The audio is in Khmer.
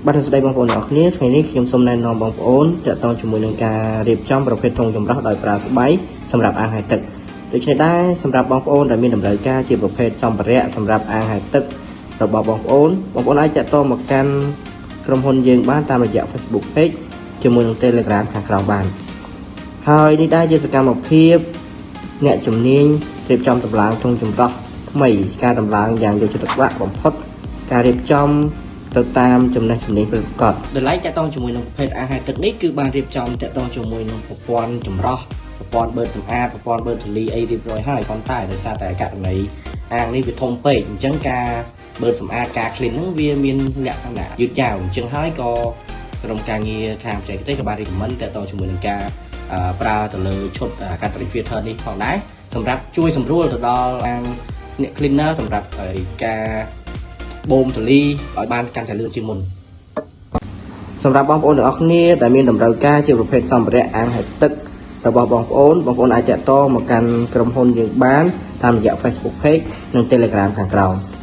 បាទសួស្តីបងប្អូនទាំងអស់គ្នាថ្ងៃនេះខ្ញុំសូមណែនាំបងប្អូនទាក់ទងជាមួយនឹងការរៀបចំប្រភេទធុងចម្រោះដោយប្រើស្បៃសម្រាប់អាងហែលទឹកដូច្នេះដែរសម្រាប់បងប្អូនដែលមានតម្រូវការជាប្រភេទសម្ភារៈសម្រាប់អាងហែលទឹករបស់បងប្អូនបងប្អូនអាចទាក់ទងមកកាន់ក្រុមហ៊ុនយើងបានតាមរយៈ Facebook Page ជាមួយនឹង Telegram ខាងក្រោមបានហើយនេះដែរជាសកម្មភាពអ្នកជំនាញរៀបចំតម្លើងធុងចម្រោះថ្មីការតម្លើងយ៉ាងយកចិត្តទុកដាក់បំផុតការរៀបចំទៅតាមចំណេះជំនាញពិតប្រាកដដោយឡែកទាក់ទងជាមួយនឹងប្រភេទអាងហែលទឹកនេះគឺបានរៀបចំទាក់ទងជាមួយនឹងប្រព័ន្ធចម្រោះប្រព័ន្ធបឺតសម្អាតប្រព័ន្ធបឺតធូលីអីរៀបរយហើយប៉ុន្តែដោយសារតែករណីអាងនេះវាធំពេកអញ្ចឹងការបឺតសម្អាតការ clean ហ្នឹងវាមានលក្ខណៈយឺតយ៉ាវអញ្ចឹងហើយក៏ក្រុមការងារខាងបច្ចេកទេសក៏បាន recommend ទាក់ទងជាមួយនឹងការប្រើទៅលើឈុត cartridge filter នេះផងដែរសម្រាប់ជួយសម្រួលទៅដល់អាងអ្នក cleaner សម្រាប់ឲ្យការបូមធូលីឲ្យបានកាន់តែលឿនជាងមុនសម្រាប់បងប្អូនទាំងអស់គ្នាដែលមានតម្រូវការជាប្រភេទសម្ភារៈអាងហែលទឹករបស់បងប្អូនបងប្អូនអាចទាក់ទងមកកាន់ក្រុមហ៊ុនយើងបានតាមរយៈ Facebook Page និង Telegram ខាងក្រោម។